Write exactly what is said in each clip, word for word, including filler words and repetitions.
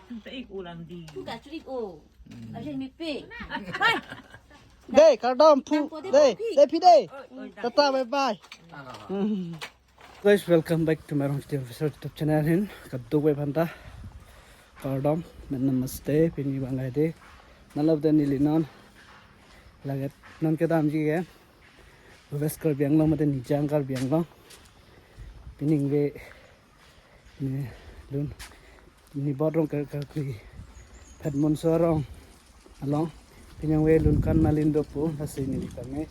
Tuka chulik o. Ajen mi pe. Hai. Dei, kardom phu. Nang po dei dei, phu. Dei phi dei. Oi, oi, dah. Tata, bye bye. Guys, welcome back to Meirong City Official YouTube channel hin. Kadokave aphanta kardom, namaste, pini bang hai dei. Nalap dan neli non. Laget non kedamji ke West Karbi Anglong mate Nijang Karbi Anglong. Pining ve ne lun Nibot rong ke, ke, ke, Phetmonso arong along. Pining ve lun kan malin do pu, lasi neli kame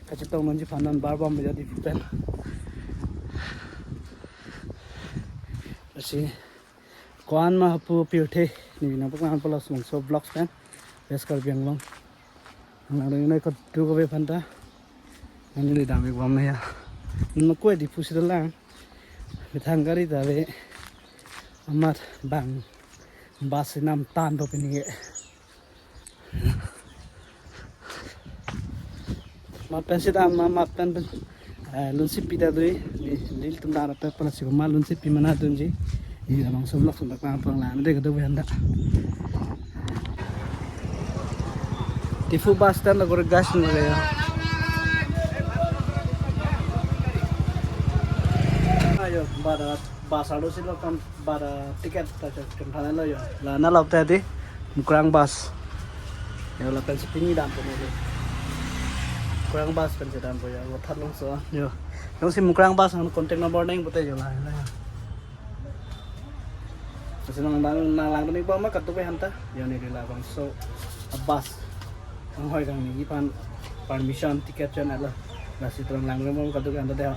kachetong nonji aphan non bar bom jadi pu pen. Lasi ko-an ma hapu pirthe neli nangpaklang pulo labangso vlogs pen West Karbi Anglong. Nang lang nang kadokave aphanta. Nang neli dam ik bom ya. Nang ko Diphu si dolang. Methang gari ta ave. Amat bang bus inam tan do pini ke. Mat pen si dam, ma-, mat pen pen. Eh, lunsi pi ta dui, di, di tum dara pe pala si ma lunsi pi mana dunji. Di abang seblak sundak pang pang lang, dei kadokave aphanta. Diphu bus stand lo gore gas lo ya. Ayo, bada bus alo si lo kan bada ticket ta cek kan lo yo. La nalap ta di Mukrang bus. Yo lapen si pini dam po lo. Mukrang bus pen si dam po yo. Vothatlangso yo. Jongsi Mukrang bus ang contact number neng pute yo la. Lasi nang dang nang lang dun ik bom ma kadokave aphanta. Yo neli labangso a bus. Ang hoi kang neli aphan permission ticket chon alo. Lasi tron lang dun ik bom kadokave aphanta dei.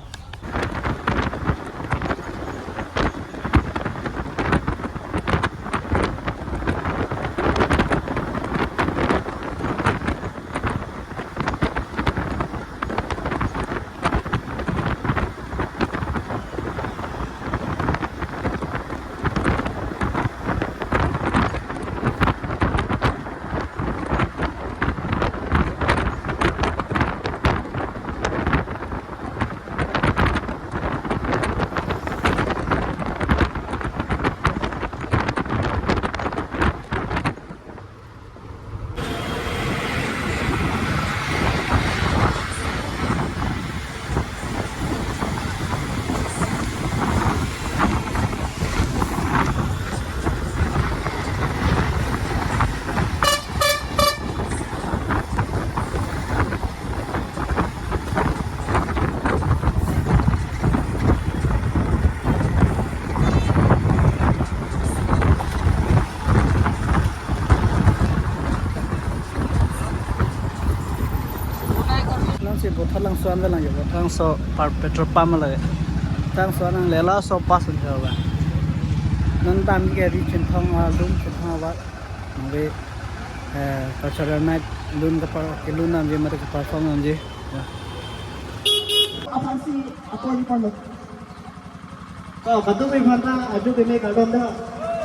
Nang si Vothatlangso an velang yo, Vothatlangso par petrol pump lo. Vothatlangso an nang lela so pass un ba. Nang dam ke di Chinthong along, Chinthong avat. Nang ve, eh, cultural night lun kapar, kelun damji mate ke perform damji. Ya. Aphan si apor ni pon lo. Oh, kadokave aphanta ajo keme kardom dei.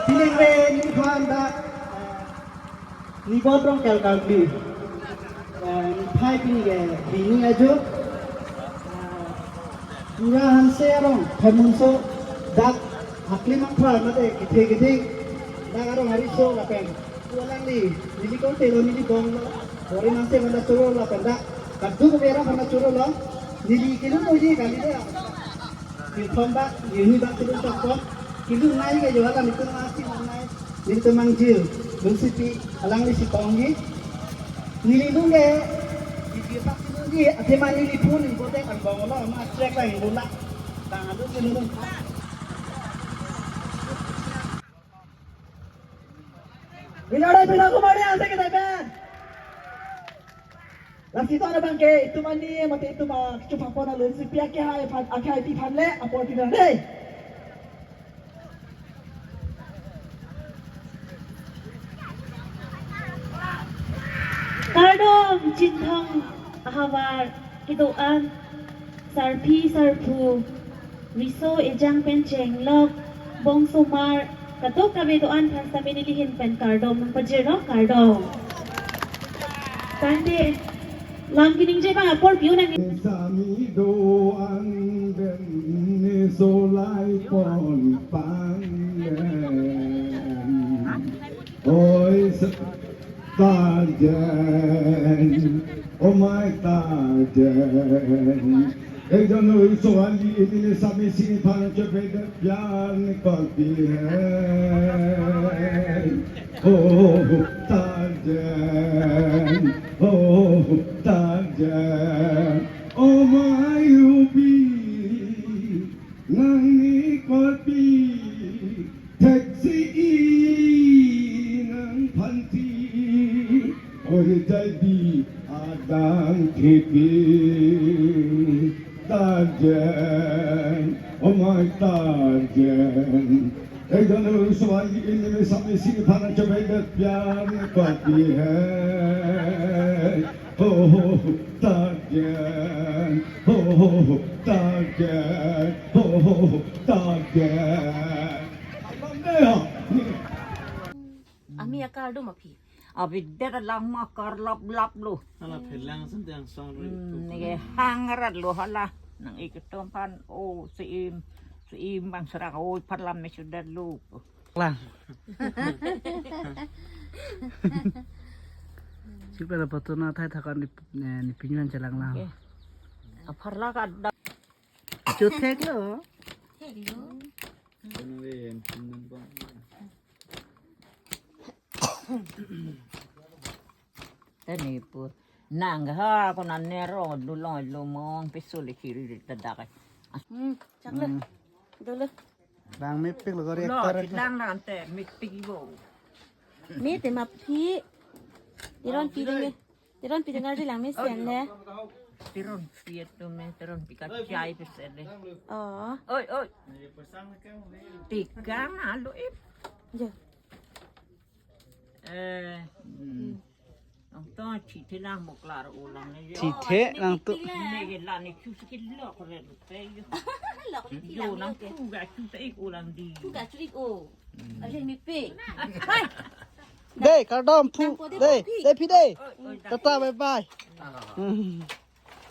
Pining ve neli aphan dak, eh, Nibot rong Karbi. Eh, niphai pini ke hini ajo. Eh, Tura Hanse arong Phetmonso dak Haklim Mangphar mate kethe kethe dak arong ariso lapen pu alangli neli korte lo, neli bong lo. Bore Hanse aphanta choro lapen dak kadokave aphanta choro lo. Neli kelun unji kali dei. Kelun bak, kelun bak kelun tokpon. Kelun nai ke yo hala nelitum masi nai. Nelitum mangjir, lunsi pi, alangli si tongji. Neli lun ke, neli bak kelunji, athema neli phone ni bote kan bong lo, ma track la hindu la. Tang alu kelun. Binare pina kumari ante kita kan. Lasi to abang ke itum ani mate itum, ah, kechupapon alun si pi akhai aphan, akhai pi aphan le apor pi dei. Kardom Chinthong ahavar kedo-an, sarpi sarpo, riso ejang pen chenglok, bongsomar, kadokave do-an aphan sitame neli ahin pen kardom nangpajirlo, kardom. Tangte, lam kaningje abang apor pi-o nang. Sami do-an pen ne solai pon pang pen. Oi, se-, Tarjan, oh my Tarjan. Ekjon sewali ini sami sini phan chobe de pyar nikolti hai. Oh, Tarjan, oh, Tarjan, oh my ruby, nang nikolti. Theksi nang phanti, oi jadi adang thepi. Tarjan, oh my Tarjan. Ekjon sewali ini sami sini phan chobe de pyar nikolti hai. Ho, ho, Tarjan. Ho, ho, Tarjan. Ho, ho, Tarjan. Ami akar do ma phi. Abi det lang ma kar lap lap lo. Hala phelang sen tiang song ri. Hmm, neke hang rat lo hala. Nang ik tom phan o si-im, si-im bang serak oi phan lam me sudah lo. Lang. Sipela patuna thai thakan ni, eh, ni pinyon chelang lang. Oke. Apar la ka da. Chuthek lo. Tani pu. Nang ha ko nan ne ro du long lo mong pisul kiri ta dak. Hmm, chakle. Hmm. Dolo. Lang mepik lo gari lo, akar. Lang lang te mepik bo. Me te ma phi. Tiron pi de me. Tiron pi de ngar di lang me sen le. Tiron pi tu me, tiron pi ka chai pe sen le. Oh. Oi, oi. Tikang alo ip. Jo. Eh. Hmm. Nang to chi the lang mo klar ulang ne. Chi the nang tu. Ne ke la ne chu si ke lok re lu pe yo. Lok ni yo nang tu ga chu se ik ulang di. Tu ga chu ik o. Aje mi pe. Hai. Dei, kardom phu. Nang po de dei, phu phi. Dei phi dei. Oi, oi, oi. Tata, bye bye. Hmm.